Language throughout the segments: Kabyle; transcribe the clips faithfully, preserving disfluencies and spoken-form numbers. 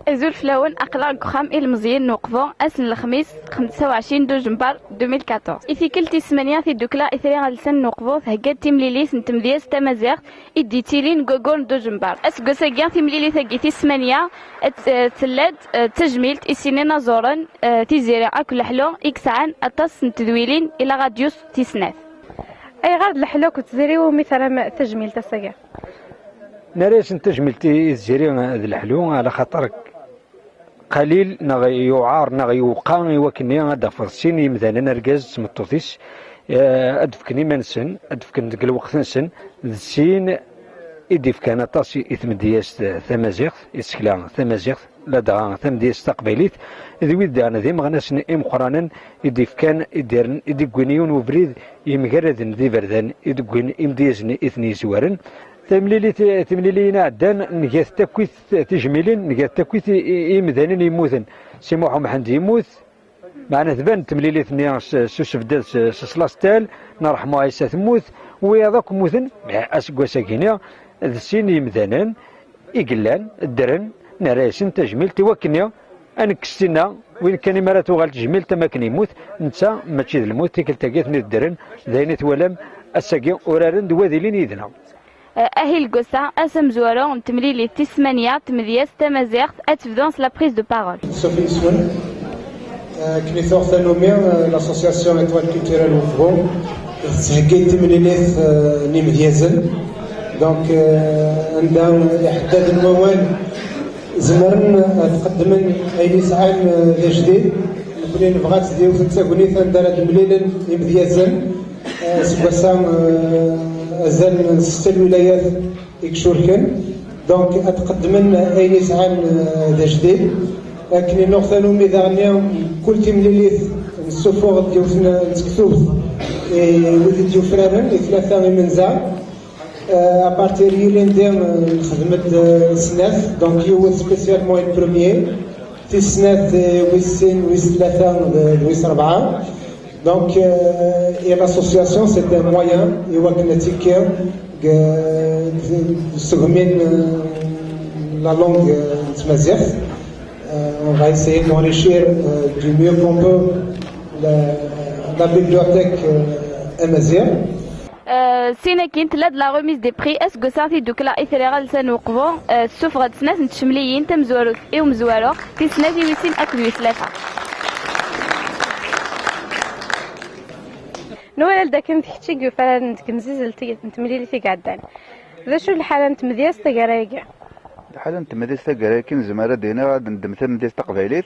Azul fell-awen, aql-aɣ deg uxxam ilmeẓyen n Uqbu, ass n lexmis, xemsa u ɛecrin dujember deux mille quatorze. I tikkelt tis ssmanya, tiddukla Itri Adelsan n Uqbu thegga-d timlilit n tmedyazt tamaziɣt i d-yettilin deg waggur n dujember. Aseggas-agi, timlilit-agi tis ssmanya, ad t-, eh, tella-d, eh, d tajmilt i sin inaẓuren, eh, Tiziri akked Leḥlu, i yesɛan aṭas n tedwilin i la radio tis snat. Ayɣer d Leḥlu akked Tiziri umi terram tajmilt ass-agi? Nerra-yasen tajmilt i, i Tiziri d Leḥlu, ala xaṭer qalil neɣ yuɛer neɣ yewqa i wakken ad d-tafeḍ sin yimdanen, argaz d tmeṭṭut-is, eh, ad d-fken iman-nsen, ad d-fken deg lweqt-nsen, d sin i d-ifkan aṭas i, i tmedyazt tamaziɣt, i tsekla tamaziɣt, ladɣa tamedyazt taqbaylit, d wid daɣen d imeɣnasen imeqqranen i d-ifkan, i d-irren, i d-iwwin yiwen ubrid yemgaraden d iberdan i d-wwin imedyazen i ten-yezwaren. Timlilit, timliliyin iɛeddan, nga-tent akkit tijmilin, nga-tent akkit i, i, i yimdanen yemmuten. Si Muḥ Umḥend yemmut, meɛna tban temlilit-nni s, s usebdad s, s, s lastel, Nna Ṛeḥmu Ɛisa temmut, wiyaḍ akk mmuten, aseggas-agi-ni d sin yimdanen i yellan, ddren, nerra-yasen tajmilt i wakken ad nekkes tinna, win kan imi ara tuɣal tejmilt am akken yemmut, netta mačči d lmut, tikkelt-agi ad ten-id-ddren, d ayen i twalam ass-agi uraren-d u ad ilin yid-neɣ. Eh, ahil deg wass-a, ass amezwaru n temlilit tis ssmanya, tmedyazt tamaziɣt, ad tebdu s la prise de parole. Sophie Iswen, eh, akken i tuɣ tanumi, eh, l'association Étoile Culturelle Wefhum tettheggi timlilit, eh, n imedyazen. Donc, eh, anda iḥeddaden n wawal zemren ad qeddmen ayen yesɛan, eh, d ajdid. Nekkni nebɣa-tt d yiwet n tagnit anda ara d-mlilen imedyazen, eh, seg wass-a, eh, azal n setta lwilayat i icurken. Donc, ad qeddmen ayen yesɛan, eh, d ajdid. Akken i nuɣ tanumi daɣen, kul timlilit nessufuɣ-d yiwet n tektubt i wid i d-yufraren, i tlata imenza. Euh, à partir yilindi, euh, nexdem-d, euh, snat, donc yiwet spécialement i premier, tis snat, euh, wis sin, wis tlata, d, d wis rebɛa. Donc, euh, et l'association, c'est un moyen, i wakken ad tekki, euh, segmin, euh, la langue, euh, n tmaziɣt. Euh, on va essayer d'enrichir, euh, du mieux qu'on peut la, la bibliothèque, euh, amaziɣ. Euh, sin akin tella-d la remise des prix, aseggas-a tiddukla Itri Adelsan n Uqbu, euh, tessufeɣ-d snat n tcemliyin, tamezwarut i umezwaru, tis snat i wis sin akked wis tlata. Nwala-d akken d kečč i yufraren deg temzizelt n temlilit i iɛeddan. D acu lḥala n tmedyazt taggara-agi? Lḥala n tmedyazt taggara-agi, nezmer ad d-iniɣ ad neddem tamedyazt taqbaylit,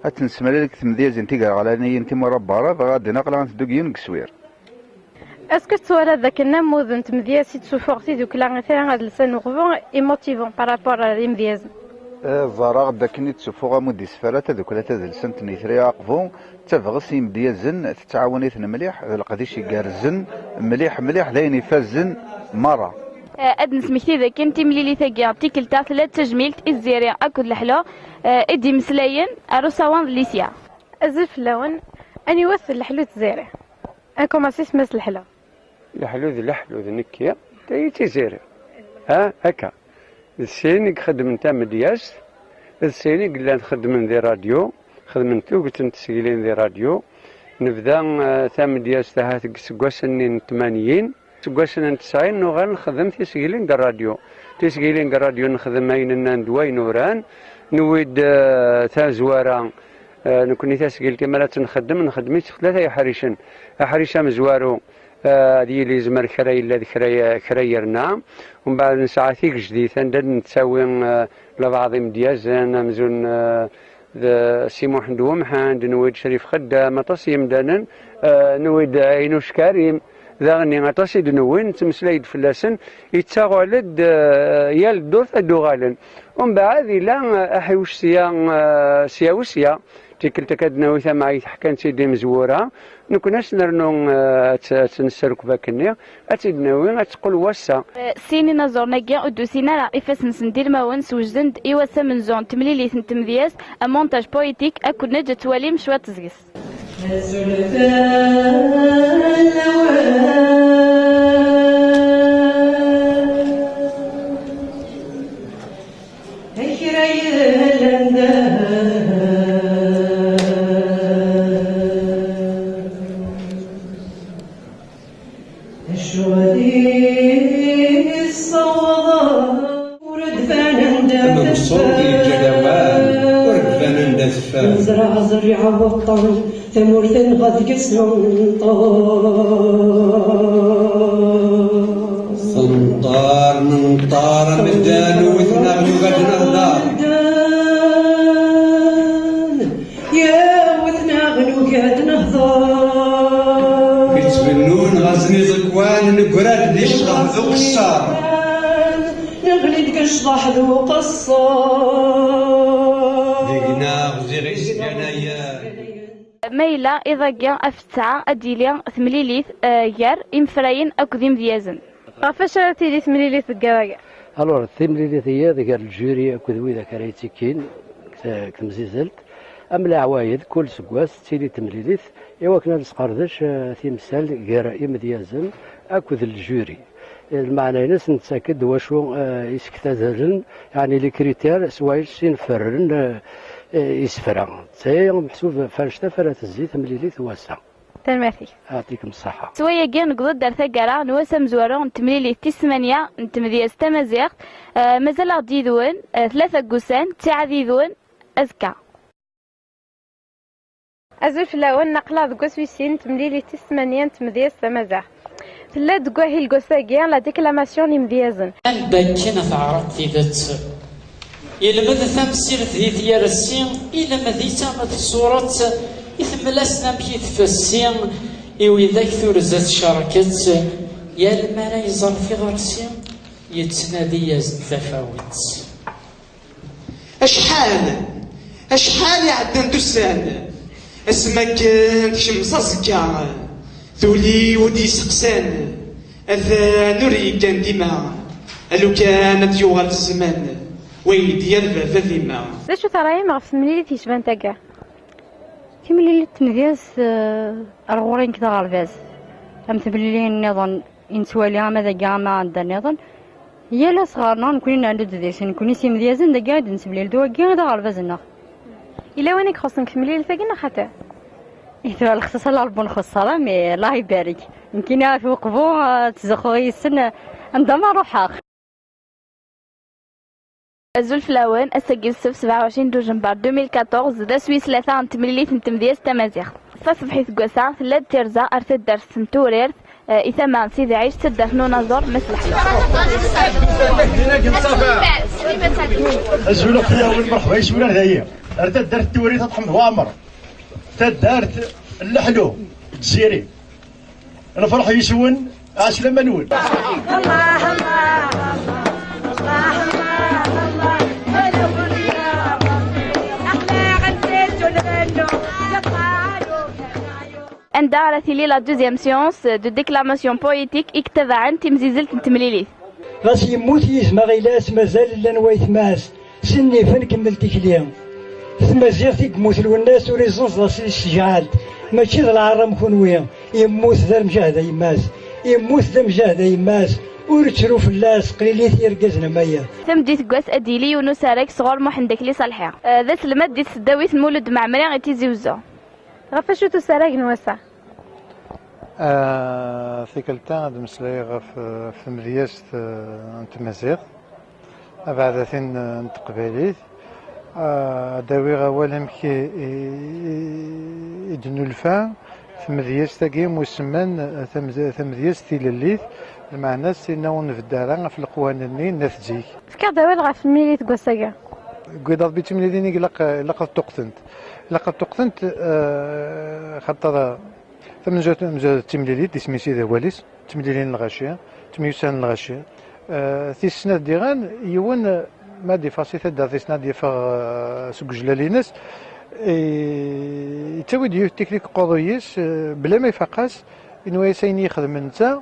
ad tt-nessemlal deg tmedyazin tigerɣlaniyin timura n berra, dɣa ad d-iniɣ aql-aɣ nteddu deg yiwen n yeswir. Est-ce que tettwaliḍ dakken ammud n tmedyazt i d-tessufuɣ tiddukla Itri Adelsan n Uqbu est motivant par rapport ar yimedyazen? Eh, ẓerreɣ-d akken i d-tessufuɣ ammud isefra tadukla tadelsant n Itri Uqbu, d tabɣest i yimedyazen, tettɛawan-iten mliḥ, d leqdic igerrzen mliḥ, mliḥ, d ayen ifazen merra. Eh, ad d-nesmekti dakken timlilit-agi n tikkelt-a tella d tajmilt i Tiziri akked Leḥlu, eh, i d-imeslayen ar usawan d Lisya. Azul fell-awen, aniwa-t Leḥlu d Tiziri? Ad nkumaṣi s Mass Leḥlu. Leḥlu d Leḥlu d nekki, tayi d Tiziri. Ha, akka. D sin i ixeddmen tamedyazt, d sin i yellan xeddmen di rradyu, xedmen tuget n tesgilin di rradyu. Nebda, eh, tamedyazt ahat deg iseggasen-nni n tmanyin. Iseggasen n tesɛin nuɣal nxeddem tisgilin di rradyu. Tisgilin di rradyu nexdem ayen nnan d wayen uran, newwi-d, eh, tazwara, eh, nekkni tasgilt imi ara tt-nxeddem, nxeddem-itt tlata yeḥricen. Aḥric amezwaru, eh, ad yili yezmer kra yella d kra, kra yerna. Umbeɛd nesɛa tigejdit anda d-nettawi, eh, lebɛaḍ imedyazen, amzun, eh, d Si Muḥend Wemḥend, newwi-d Crif Xeddam, aṭas n yimdanen, eh, newwi-d Ɛinuc Karim, daɣenni aṭas i d-newwi, nettmeslay-d fell-asen, yettaɣal-d, eh, yal ddurt ad d-uɣalen. Umbeɛd yella, eh, aḥiwec sya, eh, sya u sya, tikkelt akka ad d-nawi tamɛayt ḥkan-tt-id imezwura, nekkni ad s-nernu, eh, ad tt-, ad tt-nesserkeb akkenni, ad tt-id-nawi, ad teqqel wass-a. Eh, sin inaẓuren-agi ur d-usin ara ifassen-nsen d ilmawen, swejden-d i wass amenzu n temlilit n tmedyazt, un montage poétique, ad ken-neǧǧ ad twalim cwiṭ seg-s. Kra yellan Ccɣel i ssawḍeɣ ur d-banen d Amemṣur yeǧǧa lawan, ur d-banen d ateffer. Nezreɛ zerriɛa weṭṭan, tamurt-nneɣ deg-s nenṭer. Senṭer nenṭer amdan, wwten-aɣ yugi ad nehder. Yawet-naɣ nugi ad nehder. Mi ttbennun ɣer-sen iẓekwan, neggra-d di ccḍeḥ d uqeṣṣer. Neɣli deg ccḍeḥ d uqeṣṣer. Deg-neɣ ziɣ i s-gan aya. Ma yella iḍ-agi af ttɛa ad d-yili temlilit, eh, gar imefrayen akked imedyazen. Ɣef wacu ara tili temlilit deg wagar? Alors, timlilit-ihi gar lǧuri akked widak ara yettikkin deg te-, deg temzizelt, am leɛwayed, kul seggas tettili temlilit i wakken ad nesqerdec, eh, timsal gar imedyazen akked lǧuri. Eh, lmeɛna-ines nettak-d wacu, eh, i sektadren, yeɛni les critères s wacu i nferren, eh, eh, isefra. D tayi meḥsub f annect-a ara tezzi temlilit n wass-a. Tanemmirt-ik. Yeɛṭikem ṣṣeḥḥa. S wayagi, newweḍ-d ar taggara n wass amezwaru n temlilit tis tmanya n tmedyazt tamaziɣt. Eh, mazal aɣ-d yid-wen, eh, tlata n wussan, ttiɛad yid-wen azekka. Azul fell-awen, aql-aɣ deg wass wis sin n temlilit tis tmanya n tmedyazt tamaziɣt. Tella-d deg wahil n wass-agi la déclamation n yimedyazen. Anda akken teɛreḍ tidet. Yelmed tamsirt di tyersi, ilemd-itt am tsuret, i temlas n amek i tfessi, i widak turza tcerket, yal mi ara iẓer tiɣersi, yettnadi-yas-d tafawet. Acḥal, acḥal iɛeddan d ussan, asmi akken tekcem s aẓekka, tuli ur d-yesteqsan, atan ur yeggan dima, a lukan ad d-yuɣal zzman, wa yedya d baba d yemma. D acu-t ṛṛay-im ɣef temlilit yecban tagi? Timlilit n tmedyazt, eh, ar ɣur-i nekk d aɣerbaz. Am temlilin nniḍen i nettwali ama dagi ama anda nniḍen. Yal asɣar-nneɣ nekkni nɛedda-d deg-s, nekkni s imedyazen dagi i d-nettemlil, d wagi i d aɣerbaz-nneɣ. Yella wayen i ixuṣṣen deg temlilit-agi neɣ xaṭi? I tura lexṣaṣ ala Rebbi nxuṣṣ ara, mais Allah ibarek. Nekkini ɣef uqbu, eh, ttzuxxuɣ yis-sen, eh, anda ma ruḥeɣ. Azul fell-awen, ass-agi d ssebt sebɛa u ɛecrin duǧember deux mille quatorze, d ass wis tlata n temlilit n tmedyazt tamaziɣt. Taṣebḥit n wass-a, tella-d tirza ar taddart n Tewrirt, eh, i tama n Sidi Ɛic, taddart n unaẓur Mass Leḥlu. Azul a fell-awen, merḥba yes-wen ar dayi. Ar taddart n Tewrirt, ad tḥemd waɛmer. Taddart n Leḥlu, Zziri. Lferḥ yes-wen, ɛeslama-nwen. Anda ara tili la deuxième séance de déclamation poétique i yettabaɛen timzizzelt n temlilit? Ɣas yemmut yizem aɣilas, mazal llan waytma-s. Sin n yifen kemmel tikli. Tmaziɣt i yemmut Lwennas ur iẓenẓ d as-, s tjeɛɛalt. Mačči d lɛar am kunwi. Yemmut d amjahed a yemma-s. Yemmut d amjahed a yemma-s. Ur ttru fell-as, qlilit yergazen am aya. Tameddit n wass ad d-yili yiwen usarag sɣur Muḥend Akli Ṣalḥi. Eh, d aselmad di tesdawit n Mulud Mɛemmri i Tizi Wezzu. Ɣef wacu-t usarag n wass-a? Ah, tikkelt-a ad mmeslayeɣ ɣef, ɣef tmedyazt, eh, n tmaziɣt, abeɛdatin, eh, n teqbaylit. Ah, ad d-awiɣ awal amek i, i, i, i d-nnulfa tmedyazt-agi, musemman, eh, tamd-, tamedyazt tilellit, lmeɛna-s inna ur nbedd ara ɣef leqwanen-nni n at zik. Efk-aɣ-d awal ɣef temlilit n wass-agi. Deg wiḍ Rebbi d timlilin i ilaq, ilaq ad ṭṭuqtent. Ilaq ad ṭṭuqtent, eh, xaṭer, eh, tamenzut, tamenzut d timlilit, d isem-is i d awal-is, d timlilin n lɣaci, d temyussan n lɣaci. Eh, tis snat diɣen, yiwen, eh, ma d-iffeɣ si taddart tis snat, d-iffeɣ, eh, seg ujlal-ines, eh, yettawi-d yiwet tikli deg uqerruy-is, eh, bla ma ifaq-as, inwa-yas ayen i ixdem netta,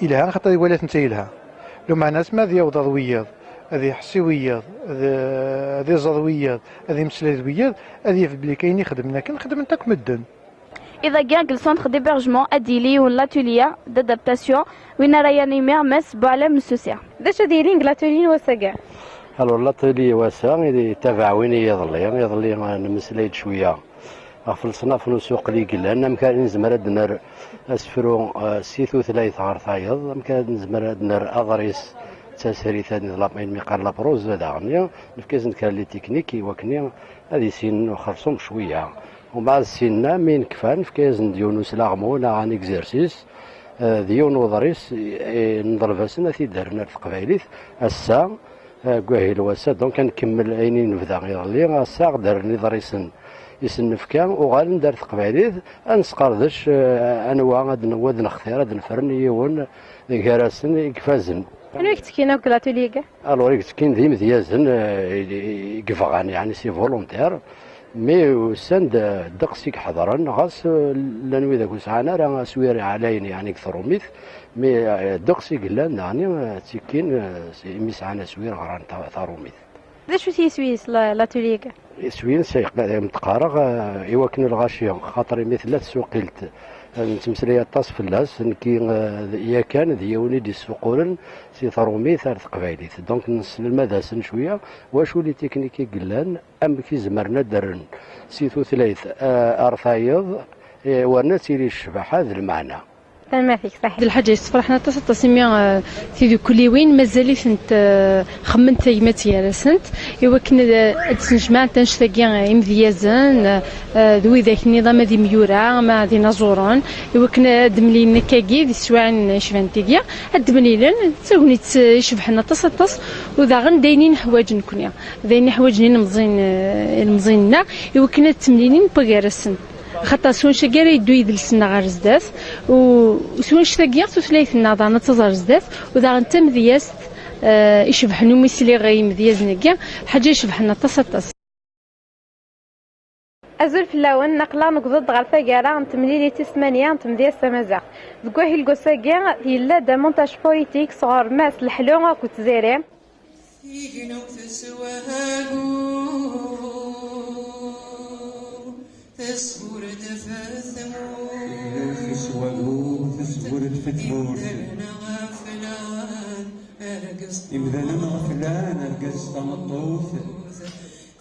Yelha, axaṭer iwala-t netta yelha. Lumeɛna asmi ad yaweḍ ɣer wiyiḍ, ad iḥess i wiyiḍ, ad, ad iẓer wiyiḍ, ad imeslay d wiyiḍ, ad yaf belli ayen i xedmen akken, xedmen-t akk medden. Iḍ-agi deg le centre d'hébergement ad d-yili yiwen l'atelier d'adaptation, win ara yanimi Mass Buɛlam Messusi. D acu ad d-yilin deg l'atelier n wass-agi? Alors, l'atelier n wass-a, yettabaɛ win n yiḍelli. Iḍelli, eh, nemmeslay-d cwiya Ɣef leṣnaf n usuqel i yellan, amek ara nezmer ad nerr asefru, eh, si tutlayt ɣer tayeḍ, amek ara nezmer ad nerr aḍris d tasrit, ad nid la, ayen mi qqar la prose daɣen, nefka-asen-d kra n les techniques i wakken ad issinen uxerṣum cwiya. Umbeɛd ssinen-a, mi nekfa, nefka-asen-d yiwen uslaɣmu neɣ un exercice, eh, d yiwen uḍris, eh, neḍleb-asen ad t-id-rren ar teqbaylit. Ass-a, eh, deg wahil wass-a, donc ad nkemmel ayen i nebda iḍelli. Ass-a, ad d-rren iḍrisen i sen-nefka, uɣalen-d ar teqbaylit, ad nesqerdec, eh, anwa ad n-, ad nextir, ad nefren yiwen gar-asen i ifazen. Anwa i yettekkin akk deg l'atelier-agi? Alors, i yettekkin d imedyazen, eh, i, i, i yebɣan, yeɛni, c'est volontaire, mais usan-d, eh, ddeqs i iḥeḍren, ɣas, eh, llan widak ur sɛan ara aswir ɛlayen, yeɛni, deg trumit, mais, eh, ddeqs i yellan, daɣen, eh, ttekkin, eh, s-, imi sɛan aswir ɣran ta-, tarumit. D acu-t yiswi-s, la-, l'atelier-agi? Iswi-ines, eh, m-, d-qqareɣ, eh, i wakken lɣaci, xaṭer imi tella tsuqilt, eh, nettmeslay aṭas fell-as, nekki, eh, d-, yakan d yiwen i d-issuqulen si trumit ar teqbaylit. Donc nesselmad-asen cwiya wacu les techniques i yellan, amek i zemren ad d-rren si tutlayt, eh, ar tayeḍ, eh, war ad tili ccbaḥa d lmeɛna. Tanemmirt-ik, ṣaḥit. D lḥaǧa yessefraḥen aṭas, aṭas, imi, eh, tidukliwin mazal-itent, eh, xemmement tagmat gar-asent, i wakken ad, ad d-snejmaɛent annect-agi, eh, imedyazen, eh, d widak-nni ama d imyura, ama d inaẓuren, i wakken ad d-mlilen akkagi di teswiɛin icebḥen tigi, ad d-mlilen, d tagnit, eh, icebḥen aṭas, aṭas, u daɣen d ayen i neḥwaǧ nekni, d ayen i ḥwaǧen ilemẓiyen, eh, ilemẓiyen-nneɣ, i wakken ad ttemlilin wway gar-asen. Axaṭer s wanect-agi ara yeddu yidles-nneɣ ɣer zdat, u s wanect-agi tutlayt-nneɣ daɣen ad taẓ ɣer zdat, u daɣen d tamedyazt, eh, icebḥen umi sliɣ i yimedyazen-agi, lḥaǧa icebḥen aṭas, aṭas. Azul fell-awen, aql-aɣ newweḍ-d ɣer taggara n temlilit tis tmanya n tmedyazt tamaziɣt. Deg wahil n wass-agi, yella-d amontaj politik sɣur Mass Leḥlu akked Tiziri. Tignewt s wagu, tesburd f tmurt. Tignewt s wagu, tesburd f tmurt. Imdanen ɣeflan, argaz s tameṭṭut. Imdanen ɣeflan, argaz s tameṭṭut.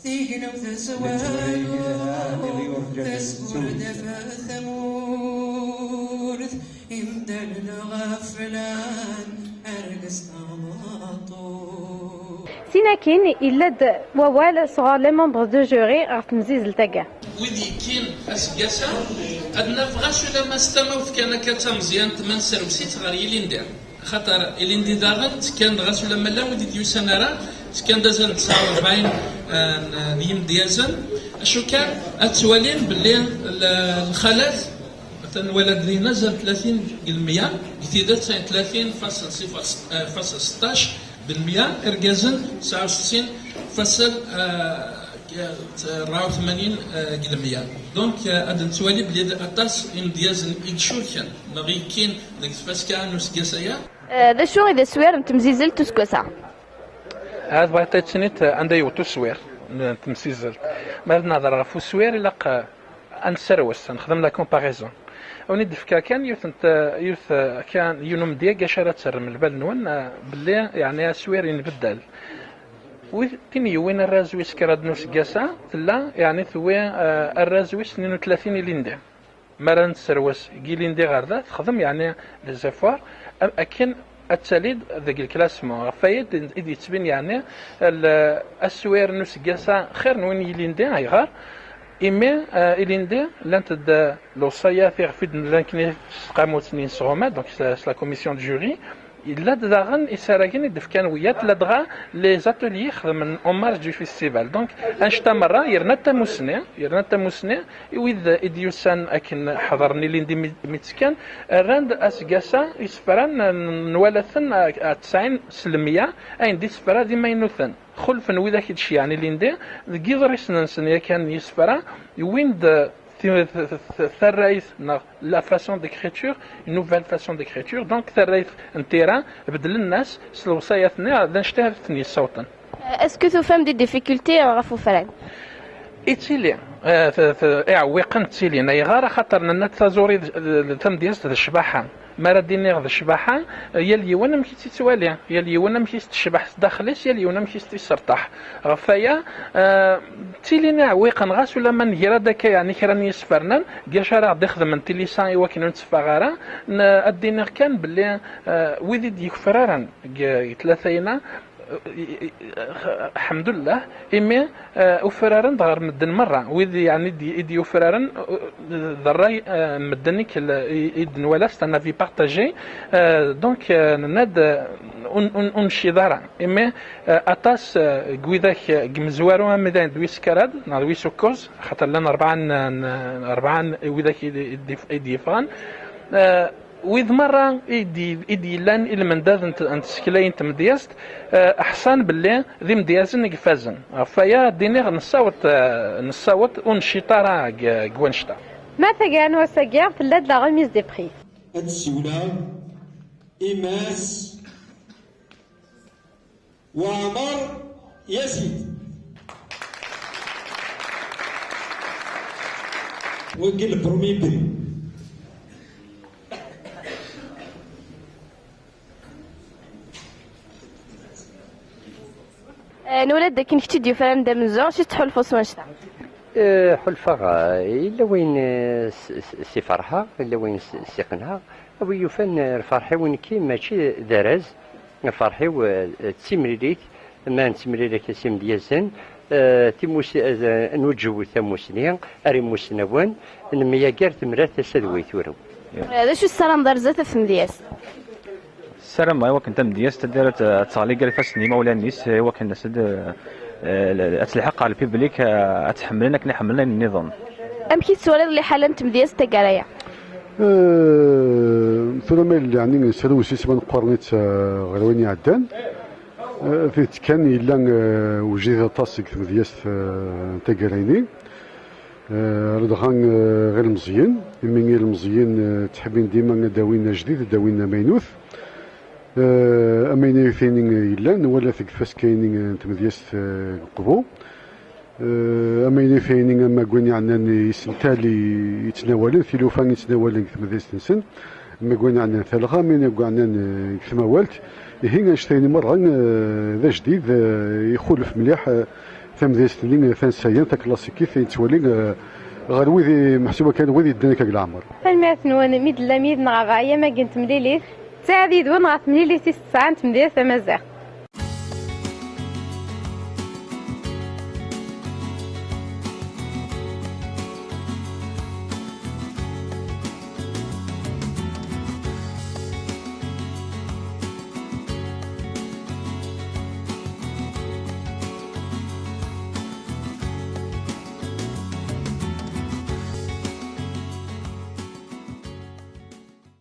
Tignewt s wagu, tesburd f tmurt. Imdanen ɣeflan, argaz s tameṭṭut. Sin akin, yella-d wawal sɣur les membres du jury ɣef temzizelt-agi. Wid yekkin aseggas-a, ad naf ɣas ulamma s tamawt kan akka d tameẓyant, ma nesserwes-itt ɣer yilindi. Axaṭer ilindi daɣen ttekkan-d, ɣas ulamma llan wid i d-yusan ara, ttekkan-d azal n tesɛa u rebɛin, eh, n, n yimedyazen. Acu kan, ad ttwalin belli l-, lxalat, atan nwala-d din azal tlatin deg lemya, deg tidet tlatin fasel sifar, eh, fasel seṭṭac, belmya, irgazen tesɛa u settin fasel, eh, rebɛa u tmanyin, eh, deg lemya. Donc, eh, ad nettwali belli d aṭas imedyazen i icurken neɣ i yekkin deg tfaska n useggas-aya. Eh, d acu i d aswir n temzizelt useggas-a? Ad bɣiɣ ad tiniḍ, eh, anda yewweḍ uswir n temsizzelt. Ma ad nehder ɣef uswir, ilaq, eh, ad nesserwes, ad nexdem la comparaison. Ad wen-id-fkeɣ kan yiwet n t-, yiwet, eh, kan yiwen umedya, gac ara terrem lbal-nwen, eh, belli, yeɛni, aswir yenbeddal. Wi, tin yewwin arraz wis kraḍ n useggas-a, tella, yeɛni, tewwi, eh, arraz wis tnin u tlatin ilindi. Mi ara nesserwes deg ilindi ɣer da, texdem, yeɛni, les efforts, am-, akken ad tali-d deg le classement. Ɣef waya i d-, i d-yettbin, yeɛni, l-, aswir n useggas-a xir n win n yilindi. Ayɣer? Imi, eh, ilindi llant-d, eh, lewṣayat iɣef i d-nella nekni s tqamut-nni n sɣuma, donc s, s la commission de jury, yella-d daɣen isaragen i d-fkan wiyaḍ, ladɣa les ateliers xedmen en marge du festival. Donc, annect-a merra yerna tamusni, yerna tamusni i wid i d-yusan akken ḥeḍren ilindi mi, mi ttekkan, rran-d aseggas-a isefra n, n, nwala-ten, eh, tesɛin s lemya, ayen d isefra d imaynuten. Xulfen widak i d-ceyyɛen ilindi, deg yiḍrisen-nsen yakan n yisefra, wwin-d ti-, t-, t-, t-, tarrayt neɣ la façon d'écriture, une nouvelle façon d'écriture, donc tarrayt n tira, beddlen-as s lewṣayat-nni, d annect-a i ten-yessawḍen. Est-ce que tufam des difficultés ɣef ufran? Ittili, eh, t-, t-, iɛewwiqen ttilin. Ayɣer? Axaṭer nenna-d taẓuri d, d, d tamedyazt d ccbaḥa. Mi ara d-iniɣ d ccbaḥa, yal yiwen amek i tt-ittwali, yal yiwen amek i s-tecbeḥ s daxel-is, yal yiwen amek i s-t-iserṭeḥ. Ɣef waya, eh, ttilin iɛewwiqen, ɣas ulamma negra-d akka, yeɛni kra n yisfernan, deg acu ara ɣ-d-ixedmen tilisa i wakken ur netteffeɣ ara, n-, ad d-iniɣ kan belli, eh, wid i d-yukefraren deg, deg tlata-ina, Ḥemdullah, imi, eh, ufraren-d ɣer medden merra, wid yeɛni d-, i d-yufraren, eh, d ṛṛay, eh, n medden i kel-, i, i d-nwala, c'est un avis partagé. Eh, donc, eh, nenna-d, eh, ur, ur, ur nciḍ ara, imi, eh, aṭas, eh, n widak, eh, deg mezwaru amdan d wis krad neɣ d wis ukkuẓ, xaṭer llan rebɛa n, n, rebɛa n widak i d-, i d-, i d-yeffɣen. Eh, Wid merra i d-, i d-yellan i lmendad n t-, n tsekla n tmedyazt, eh, ḥṣan belli d imedyazen i ifazen. Ɣef waya, ad d-iniɣ nessaweḍ, eh, nessaweḍ ur nciṭ ara deg, deg wannect-a. Ma taggara n wass-agi tella-d la remise des prix. Ad ssiwleɣ i Mass Waɛmer Yasin. Wagi le premier prix. Eh, nwala-d dakken kečč i d-yufraren d amenzu, acu tettḥulfuḍ s wanect-a? Eh, ḥulfaɣ, eh, yella wayen, eh, s, s, s iferḥeɣ, yella wayen s, s iqenɛeɣ. A wi yufan, eh, lferḥ-iw nekki mačči d arraz, lferḥ-iw, eh, d timlilit, ma nettemlil akka s imedyazen, eh, timus-, eh, nuǧew tamusni, ar imusnawen, nemyager temrart ass-a d way turew. Eh, d acu tessarameḍ ar zdat ɣef tmedyazt? Ssarameɣ i wakken tamedyazt ad, ad, ad teɣli gar ifassen n yimawlan-is, i wakken ad, eh, ad telḥeq ɣer lpiblik, eh, ad tt-ḥemmlen akken i ḥemmlen ayen nniḍen. Amek i tettwaliḍ liḥala n tmedyazt taggara-a? Eh, tura ma yella, yeɛni, srewsis ma neqqaren-itt, eh, ɣer wayen iɛeddan. Eh, tidet kan, yella, eh, wejid aṭas deg tmedyazt, eh, n taggara-ini. Eh, ladɣa, eh, ɣer ilmeẓyen, imi ilmeẓyen, eh, ttḥebbin dima ad d-awin ajdid, ad d-awin amaynut. Eh, amaynut-ini yellan, nwala-t deg tfaska-ini n tmedyazt, eh, n Qbu. Eh, amaynut-ini ama deg wayen yeɛnan isental i, yettnawalen, tilufa i yettnawalen deg tmedyazt-nsen, ama deg wayen yeɛnan talɣa, ama deg wayen yeɛnan, eh, deg tmawalt. Ihi, annect-a-ini merra, eh, d ajdid, eh, ixulef mliḥ, eh, tamedyazt-nni, eh, tansayant, taklassikit, i nettwali, eh, ɣer wid i, meḥsub kan, wid yeddan akka deg leɛmer. Tanemmirt-nwen mi d-tellam yid-neɣ ɣer ṛṛay-agi n temlilit. Ttɛad yid-wen ɣer temlilit tis tesɛa n tmedyazt tamaziɣt.